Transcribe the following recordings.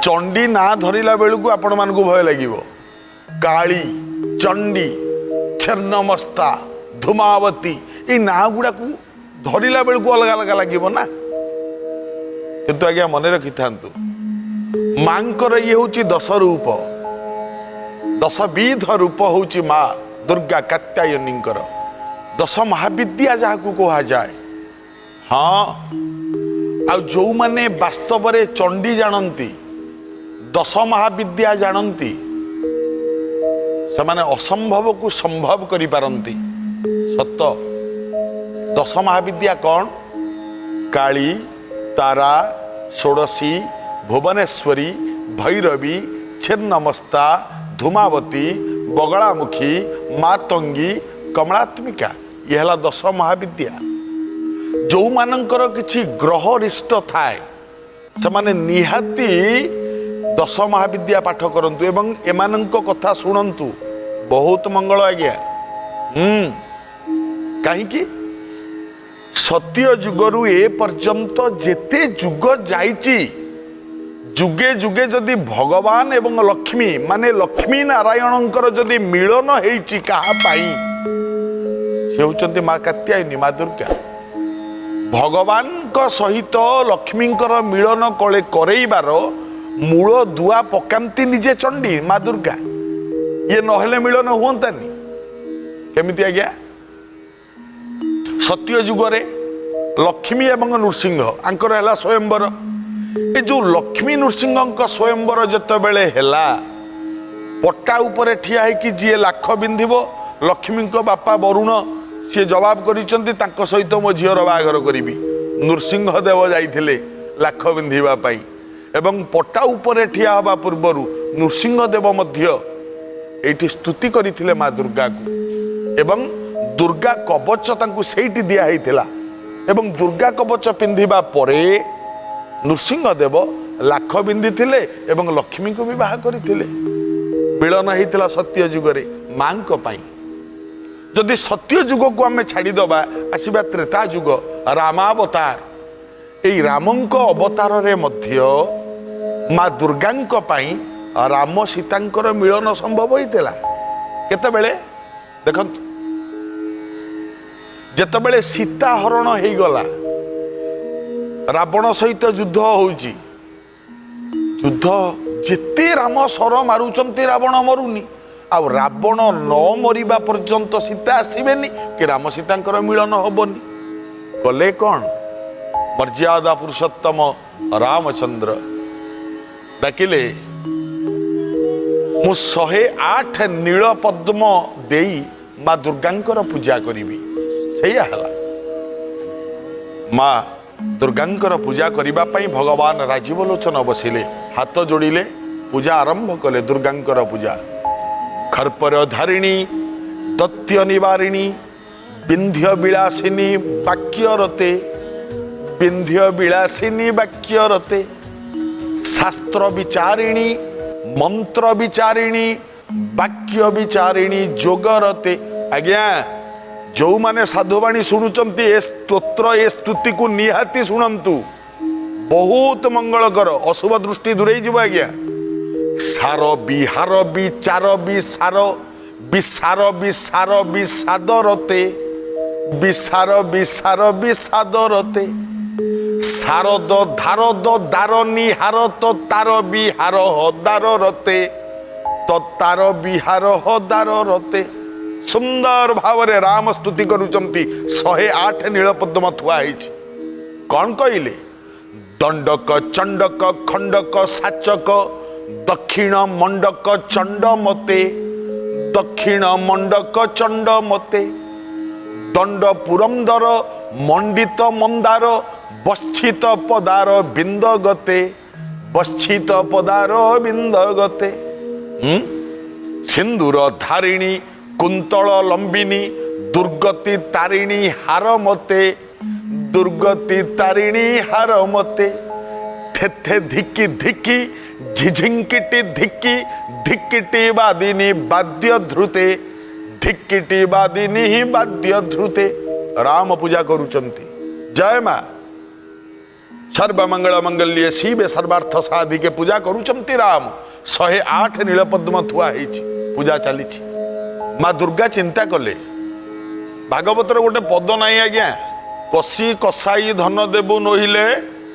ଚଣ୍ଡୀ ନାଁ ଧରିଲା ବେଳକୁ ଆପଣମାନଙ୍କୁ ଭୟ ଲାଗିବ। କାଳୀ, ଚଣ୍ଡୀ, ଛେନ୍ନମସ୍ତା, ଧୂମାବତୀ, ଏଇ ନାଁ ଗୁଡ଼ାକୁ ଧରିଲା ବେଳକୁ ଅଲଗା ଅଲଗା ଲାଗିବ ନା। କିନ୍ତୁ ଆଜ୍ଞା ମନେ ରଖିଥାନ୍ତୁ, ମାଙ୍କର ଇଏ ହେଉଛି ଦଶ ରୂପ, ଦଶବିଧ ରୂପ ହେଉଛି ମା ଦୁର୍ଗା କାତ୍ୟାୟନୀଙ୍କର। ଦଶ ମହାବିଦ୍ୟା ଯାହାକୁ କୁହାଯାଏ। ହଁ, ଆଉ ଯେଉଁମାନେ ବାସ୍ତବରେ ଚଣ୍ଡୀ ଜାଣନ୍ତି, ଦଶ ମହାବିଦ୍ୟା ଜାଣନ୍ତି, ସେମାନେ ଅସମ୍ଭବକୁ ସମ୍ଭବ କରିପାରନ୍ତି। ସତ। ଦଶ ମହାବିଦ୍ୟା କ'ଣ? କାଳୀ, ତାରା, ଷୋଡ଼ଶୀ, ଭୁବନେଶ୍ୱରୀ, ଭୈରବୀ, ଛିନ୍ନମସ୍ତା, ଧୂମାବତୀ, ବଗଳାମୁଖୀ, ମାତଙ୍ଗୀ, କମଳାତ୍ମିକା। ଇଏ ହେଲା ଦଶ ମହାବିଦ୍ୟା। ଯେଉଁମାନଙ୍କର କିଛି ଗ୍ରହ ରିଷ୍ଟ ଥାଏ, ସେମାନେ ନିହାତି ଦଶ ମହାବିଦ୍ୟା ପାଠ କରନ୍ତୁ ଏବଂ ଏମାନଙ୍କ କଥା ଶୁଣନ୍ତୁ। ବହୁତ ମଙ୍ଗଳ ଆଜ୍ଞା। କାହିଁକି? ସତ୍ୟ ଯୁଗରୁ ଏ ପର୍ଯ୍ୟନ୍ତ ଯେତେ ଯୁଗ ଯାଇଛି, ଯୁଗେ ଯୁଗେ ଯଦି ଭଗବାନ ଏବଂ ଲକ୍ଷ୍ମୀ, ମାନେ ଲକ୍ଷ୍ମୀ ନାରାୟଣଙ୍କର ଯଦି ମିଳନ ହେଇଛି କାହା ପାଇଁ, ସେ ହେଉଛନ୍ତି ମା କାତ୍ୟାୟନୀ, ମା ଦୁର୍ଗା। ଭଗବାନଙ୍କ ସହିତ ଲକ୍ଷ୍ମୀଙ୍କର ମିଳନ କଳେ କରେଇବାର ମୂଳ ଦୁଆ ପକାନ୍ତି ନିଜେ ଚଣ୍ଡୀ ମା ଦୁର୍ଗା। ଇଏ ନହେଲେ ମିଳନ ହୁଅନ୍ତାନି କେମିତି ଆଜ୍ଞା? ସତ୍ୟ ଯୁଗରେ ଲକ୍ଷ୍ମୀ ଏବଂ ନୃସିଂହ ଆଙ୍କର ହେଲା ସ୍ୱୟଂବର। ଏ ଯୋଉ ଲକ୍ଷ୍ମୀ ନୃସିଂହଙ୍କ ସ୍ୱୟଂବର ଯେତେବେଳେ ହେଲା, ପଟା ଉପରେ ଠିଆ ହେଇକି ଯିଏ ଲାଖ ବିନ୍ଧିବ, ଲକ୍ଷ୍ମୀଙ୍କ ବାପା ବରୁଣ ସିଏ ଜବାବ କରିଛନ୍ତି, ତାଙ୍କ ସହିତ ମୋ ଝିଅର ବାହାଘର କରିବି। ନୃସିଂହ ଦେବ ଯାଇଥିଲେ ଲାଖ ବିନ୍ଧିବା ପାଇଁ ଏବଂ ପଟା ଉପରେ ଠିଆ ହେବା ପୂର୍ବରୁ ନୃସିଂହ ଦେବ ମଧ୍ୟ ଏଇଠି ସ୍ତୁତି କରିଥିଲେ ମା ଦୁର୍ଗାକୁ ଏବଂ ଦୁର୍ଗା କବଚ ତାଙ୍କୁ ସେଇଠି ଦିଆ ହେଇଥିଲା। ଏବଂ ଦୁର୍ଗା କବଚ ପିନ୍ଧିବା ପରେ ନୃସିଂହ ଦେବ ଲାଖ ବିନ୍ଧିଥିଲେ ଏବଂ ଲକ୍ଷ୍ମୀଙ୍କୁ ବିବାହ କରିଥିଲେ। ମିଳନ ହେଇଥିଲା ସତ୍ୟ ଯୁଗରେ ମାଙ୍କ ପାଇଁ। ଯଦି ସତ୍ୟ ଯୁଗକୁ ଆମେ ଛାଡ଼ିଦେବା, ଆସିବା ତ୍ରେତା ଯୁଗ, ରାମାବତାର। ଏଇ ରାମଙ୍କ ଅବତାରରେ ମଧ୍ୟ ମା ଦୁର୍ଗାଙ୍କ ପାଇଁ ରାମ ସୀତାଙ୍କର ମିଳନ ସମ୍ଭବ ହେଇଥିଲା। କେତେବେଳେ ଦେଖନ୍ତୁ, ଯେତେବେଳେ ସୀତା ହରଣ ହେଇଗଲା, ରାବଣ ସହିତ ଯୁଦ୍ଧ ହଉଛି। ଯୁଦ୍ଧ ଯେତେ ରାମ ଶର ମାରୁଛନ୍ତି, ରାବଣ ମରୁନି। ଆଉ ରାବଣ ନ ମରିବା ପର୍ଯ୍ୟନ୍ତ ସୀତା ଆସିବେନି କି ରାମ ସୀତାଙ୍କର ମିଳନ ହବନି। କଲେ କ'ଣ? ମର୍ଯ୍ୟାଦା ପୁରୁଷୋତ୍ତମ ରାମଚନ୍ଦ୍ର ଡାକିଲେ, ମୁଁ 108 ନୀଳ ପଦ୍ମ ଦେଇ ମା ଦୁର୍ଗାଙ୍କର ପୂଜା କରିବି। ସେଇଆ ହେଲା। ମା ଦୁର୍ଗାଙ୍କର ପୂଜା କରିବା ପାଇଁ ଭଗବାନ ରାଜୀବ ଲୋଚନ ବସିଲେ, ହାତ ଯୋଡ଼ିଲେ, ପୂଜା ଆରମ୍ଭ କଲେ ଦୁର୍ଗାଙ୍କର ପୂଜା। ଖର୍ପର ଧାରିଣୀ, ଦୈତ୍ୟ ନିବାରିଣୀ, ବିନ୍ଧ୍ୟ ବିଳାସିନୀ ବାକ୍ୟରତେ, ବିନ୍ଧ୍ୟ ବିଳାସିନୀ ବାକ୍ୟରତେ, ଶାସ୍ତ୍ର ବିଚାରିଣୀ, ମନ୍ତ୍ର ବିଚାରିଣୀ, ବାକ୍ୟ ବିଚାରିଣୀ ଯୋଗରତେ। ଆଜ୍ଞା, ଯୋଉମାନେ ସାଧୁବାଣୀ ଶୁଣୁଛନ୍ତି, ଏ ସ୍ତୋତ୍ର, ଏ ସ୍ତୁତିକୁ ନିହାତି ଶୁଣନ୍ତୁ। ବହୁତ ମଙ୍ଗଳକର, ଅଶୁଭ ଦୃଷ୍ଟି ଦୂରେଇ ଯିବ ଆଜ୍ଞା। ସାର ବିହାର ବିଚାର ବିସାର ବିସାର ବିସାର ବିଷାଦରତେ, ବିସାର ବିସାର ବିଷାଦରତେ, ଶାରଦ ଧାରଦ ଦାର ନିହାରତ ତାର ବିହାର ଦାର ରତେ, ତ ତାର ବିହାର ଦାର ରତେ। ସୁନ୍ଦର ଭାବରେ ରାମ ସ୍ତୁତି କରୁଛନ୍ତି। 108 ନୀଳପଦ୍ମ ଥୁଆ ହେଇଛି। କଣ କହିଲେ? ଦଣ୍ଡକ ଚଣ୍ଡକ ଖଣ୍ଡକ ସାଚକ ଦକ୍ଷିଣ ମଣ୍ଡକ ଚଣ୍ଡ ମତେ, ଦକ୍ଷିଣ ମଣ୍ଡକ ଚଣ୍ଡ ମତେ, ଦଣ୍ଡ ପୁରନ୍ଦର ମଣ୍ଡିତ ମନ୍ଦାର ବତ୍ସିତ ପଦାର ବିନ୍ଦ ଗତେ, ବତ୍ସିତ ପଦାର ବିନ୍ଦ ଗତେ, ସିନ୍ଦୁର ଧାରିଣୀ କୁନ୍ତଳ ଲମ୍ବିନୀ ଦୁର୍ଗତି ତାରିଣୀ ହାର ମତେ, ଦୁର୍ଗତି ତାରିଣୀ ହାର ମତେ, ଥେଥେ ଧିକି ଧିକି ଝିଝିଙ୍କିଟି ଧିକି ଧିକିଟି ବାଦିନୀ ବାଦ୍ୟ ଧୃତେ, ଧିକିଟି ବାଦିନୀ ବାଦ୍ୟ ଧୃତେ। ରାମ ପୂଜା କରୁଛନ୍ତି। ଜୟ ମା। ସର୍ବମଙ୍ଗଳ ମଙ୍ଗଲ୍ୟେ ଶିବେ ସର୍ବାର୍ଥ ସାଧିକେ। ପୂଜା କରୁଛନ୍ତି ରାମ। 108 ନୀଳପଦ୍ମ ଥୁଆ ହେଇଛି, ପୂଜା ଚାଲିଛି। ମା ଦୁର୍ଗା ଚିନ୍ତା କଲେ, ଭାଗବତର ଗୋଟେ ପଦ ନାହିଁ ଆଜ୍ଞା, କଷି କଷାଇ ଧନ ଦେବୁ ନୋହିଲେ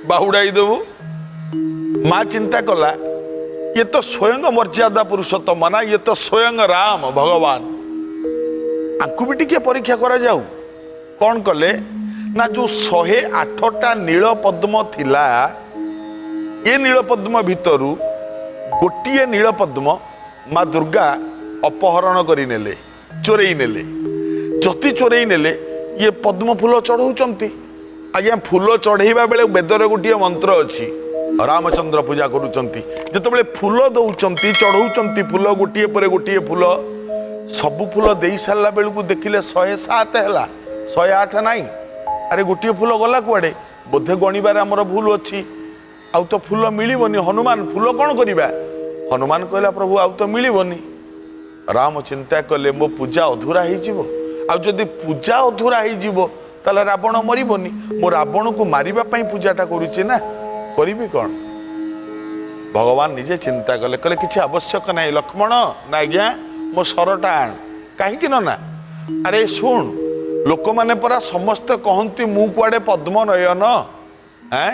ବାହୁଡ଼ାଇ ଦେବୁ। ମା ଚିନ୍ତା କଲା, ଇଏ ତ ସ୍ୱୟଂ ମର୍ଯ୍ୟାଦା ପୁରୁଷୋତ୍ତମ ନା, ଇଏ ତ ସ୍ୱୟଂ ରାମ ଭଗବାନ, ଆଙ୍କୁ ବି ଟିକେ ପରୀକ୍ଷା କରାଯାଉ। କ'ଣ କଲେ ନା, ଯୋଉ 108ଟା ନୀଳ ପଦ୍ମ ଥିଲା, ଏ ନୀଳ ପଦ୍ମ ଭିତରୁ ଗୋଟିଏ ନୀଳ ପଦ୍ମ ମା ଦୁର୍ଗା ଅପହରଣ କରିନେଲେ, ଚୋରେଇ ନେଲେ। ଯଦି ଚୋରେଇ ନେଲେ, ଇଏ ପଦ୍ମ ଫୁଲ ଚଢ଼ଉଛନ୍ତି ଆଜ୍ଞା। ଫୁଲ ଚଢ଼େଇବା ବେଳେ ବେଦରେ ଗୋଟିଏ ମନ୍ତ୍ର ଅଛି। ରାମଚନ୍ଦ୍ର ପୂଜା କରୁଛନ୍ତି, ଯେତେବେଳେ ଫୁଲ ଦଉଛନ୍ତି, ଚଢ଼ଉଛନ୍ତି ଫୁଲ, ଗୋଟିଏ ପରେ ଗୋଟିଏ ଫୁଲ, ସବୁ ଫୁଲ ଦେଇ ସାରିଲା ବେଳକୁ ଦେଖିଲେ 107 ହେଲା, 108 ନାହିଁ। ଆରେ, ଗୋଟିଏ ଫୁଲ ଗଲା କୁଆଡ଼େ? ବୋଧେ ଗଣିବାରେ ଆମର ଭୁଲ ଅଛି, ଆଉ ତ ଫୁଲ ମିଳିବନି। ହନୁମାନ, ଫୁଲ କ'ଣ କରିବା? ହନୁମାନ କହିଲା, ପ୍ରଭୁ, ଆଉ ତ ମିଳିବନି। ରାମ ଚିନ୍ତା କଲେ, ମୋ ପୂଜା ଅଧୁରା ହେଇଯିବ। ଆଉ ଯଦି ପୂଜା ଅଧୁରା ହେଇଯିବ, ତାହେଲେ ରାବଣ ମରିବନି। ମୁଁ ରାବଣକୁ ମାରିବା ପାଇଁ ପୂଜାଟା କରୁଛି ନା, କରିବି କ'ଣ? ଭଗବାନ ନିଜେ ଚିନ୍ତା କଲେ, କହିଲେ, କିଛି ଆବଶ୍ୟକ ନାହିଁ। ଲକ୍ଷ୍ମଣ, ନା ଆଜ୍ଞା? ମୋ ସରଟା ଆଣ। କାହିଁକି ନନା? ଆରେ ଶୁଣ, ଲୋକମାନେ ପରା ସମସ୍ତେ କହନ୍ତି ମୁଁ କୁଆଡ଼େ ପଦ୍ମ ନୟନ, ଏଁ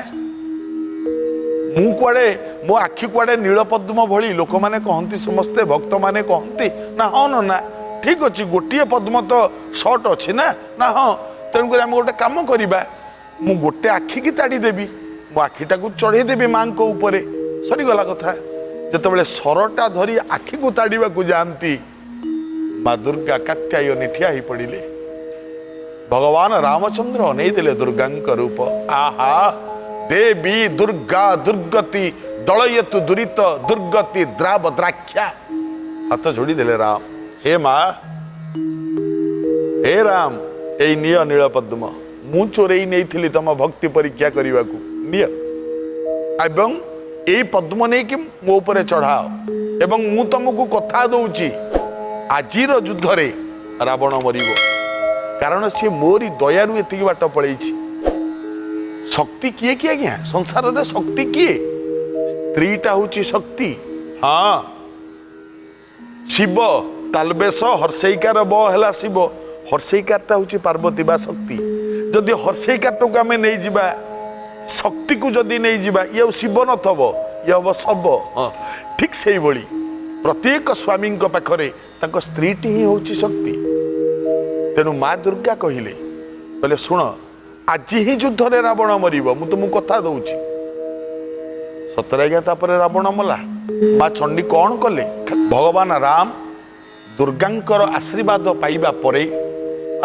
ମୁଁ କୁଆଡ଼େ, ମୋ ଆଖି କୁଆଡ଼େ ନୀଳପଦ୍ମ ଭଳି, ଲୋକମାନେ କହନ୍ତି, ସମସ୍ତେ ଭକ୍ତମାନେ କହନ୍ତି। ନା ହଁ ନନା। ଠିକ ଅଛି, ଗୋଟିଏ ପଦ୍ମ ତ ସର୍ଟ ଅଛି ନା? ନା ହଁ। ତେଣୁକରି ଆମେ ଗୋଟେ କାମ କରିବା, ମୁଁ ଗୋଟେ ଆଖିକି ତାଡ଼ି ଦେବି, ମୋ ଆଖିଟାକୁ ଚଢ଼େଇ ଦେବି ମାଙ୍କ ଉପରେ, ସରିଗଲା କଥା। ଯେତେବେଳେ ସରଟା ଧରି ଆଖିକୁ ତାଡ଼ିବାକୁ ଯାଆନ୍ତି, ମା ଦୁର୍ଗା କାତ୍ୟାୟନୀ ଠିଆ ହେଇ ପଡ଼ିଲେ। ଭଗବାନ ରାମଚନ୍ଦ୍ର ଅନେଇ ଦେଲେ ଦୁର୍ଗାଙ୍କ ରୂପ। ଆହା, ଦେବୀ ଦୁର୍ଗା ଦୁର୍ଗତି ଦଳୟତୁ ଦୁରିତ ଦୁର୍ଗତି ଦ୍ରାବ ଦ୍ରାକ୍ଷା। ହାତ ଯୋଡ଼ି ଦେଲେ ରାମ। ହେ ମା, ହେ ରାମ, ଏଇ ନିଅ ନୀଳପଦ୍ମ, ମୁଁ ଚୋରେଇ ନେଇଥିଲି ତମ ଭକ୍ତି ପରୀକ୍ଷା କରିବାକୁ, ନିଅ ଏବଂ ଏଇ ପଦ୍ମ ନେଇକି ମୋ ଉପରେ ଚଢ଼ାଅ ଏବଂ ମୁଁ ତମକୁ କଥା ଦଉଛି, ଆଜିର ଯୁଦ୍ଧରେ ରାବଣ ମରିବ, କାରଣ ସିଏ ମୋରି ଦୟାରୁ ଏତିକି ବାଟ ପଳେଇଛି। ଶକ୍ତି କିଏ କି ଆଜ୍ଞା? ସଂସାରରେ ଶକ୍ତି କିଏ? ସ୍ତ୍ରୀଟା ହଉଛି ଶକ୍ତି। ହଁ, ଶିବ ତାଲବେଶ ହର୍ଷେଇକାର ବ ହେଲା ଶିବ, ହର୍ଷେଇକାରଟା ହଉଛି ପାର୍ବତୀ ବା ଶକ୍ତି। ଯଦି ହର୍ଷେଇକାରଟାକୁ ଆମେ ନେଇଯିବା, ଶକ୍ତିକୁ ଯଦି ନେଇଯିବା, ଇଏ ଆଉ ଶିବ ନଥବ, ଇଏ ହବ ଶବ। ହଁ, ଠିକ ସେଇଭଳି ପ୍ରତ୍ୟେକ ସ୍ୱାମୀଙ୍କ ପାଖରେ ତାଙ୍କ ସ୍ତ୍ରୀଟି ହିଁ ହେଉଛି ଶକ୍ତି। ତେଣୁ ମା ଦୁର୍ଗା କହିଲେ, କହିଲେ, ଶୁଣ, ଆଜି ହିଁ ଯୁଦ୍ଧରେ ରାବଣ ମରିବ, ମୁଁ ତୁମକୁ କଥା ଦଉଛି। ସତରେ ଆଜ୍ଞା, ତାପରେ ରାବଣ ମଲା। ମା ଚଣ୍ଡୀ କ'ଣ କଲେ? ଭଗବାନ ରାମ ଦୁର୍ଗାଙ୍କର ଆଶୀର୍ବାଦ ପାଇବା ପରେ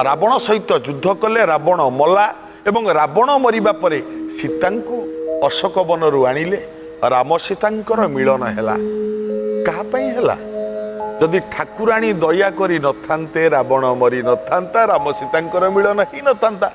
ରାବଣ ସହିତ ଯୁଦ୍ଧ କଲେ, ରାବଣ ମଲା ଏବଂ ରାବଣ ମରିବା ପରେ ସୀତାଙ୍କୁ ଅଶୋକ ବନରୁ ଆଣିଲେ। ରାମ ସୀତାଙ୍କର ମିଳନ ହେଲା। କାହା ପାଇଁ ହେଲା? ଯଦି ଠାକୁରାଣୀ ଦୟା କରି ନଥାନ୍ତେ, ରାବଣ ମରି ନଥାନ୍ତା, ରାମ ସୀତାଙ୍କର ମିଳନ ହେଇନଥାନ୍ତା।